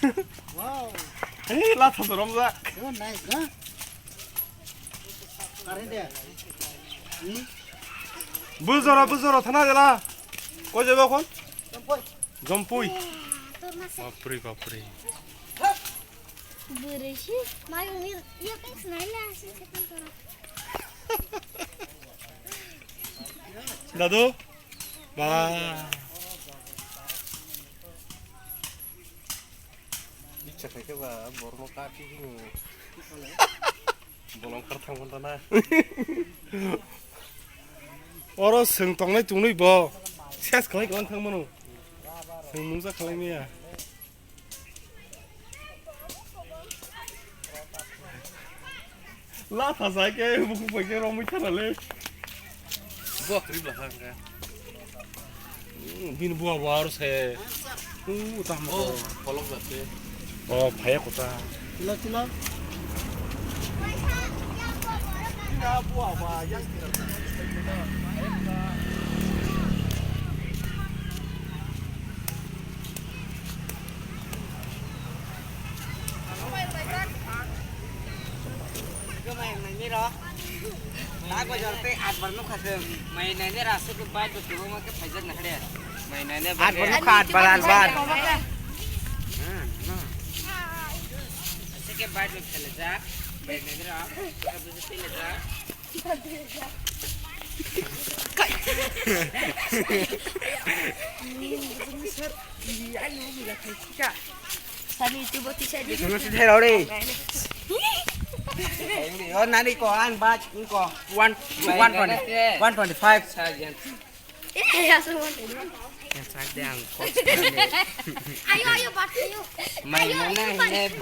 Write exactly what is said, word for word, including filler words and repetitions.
Wow. Hey, la thasa romjak. Oh, nice, no? Current ya? Hmm? Bujoro, bujoro, thana jela. Koi jabo kon? Jompoi. Jompoi. Eh, tor masa. Bapre, bapre. Bwrwi si, mayung ni, ya kung snai la, si setan toro. Dadu? Ba. Icha khai khe ba borno kati hino. Bolong kar thang manta na. Oro swng tongnai tongnai bo. Ses khlai klan thang mano. Swng mungsa khlai maya. La thasa khe bukhuk bai khe romwi thana le. Bo khri bla thang khe. Hmm, bini buwa buwa aro se. Uh, tamo. Oh, kolok jate. Oh, phaya kota. Chila, chila. Mai naine ra se ke bai to tubo ma ke phaijak na khade. Mai naine ba. At bar nukha, at bar, at bar. Se ke bai to khele jak. Mai naine ra. Ka bu se le jak. Sani, tu boti sani. Tunggu si thero re. Yo, nani ko an baj ko. One, one twenty, one twenty-five. Eh, ya, so one twenty. Yang sak de ang kos. Ayo, ayo, bat, ayo. Mai ayo, mana ayo, bat. Ini bu.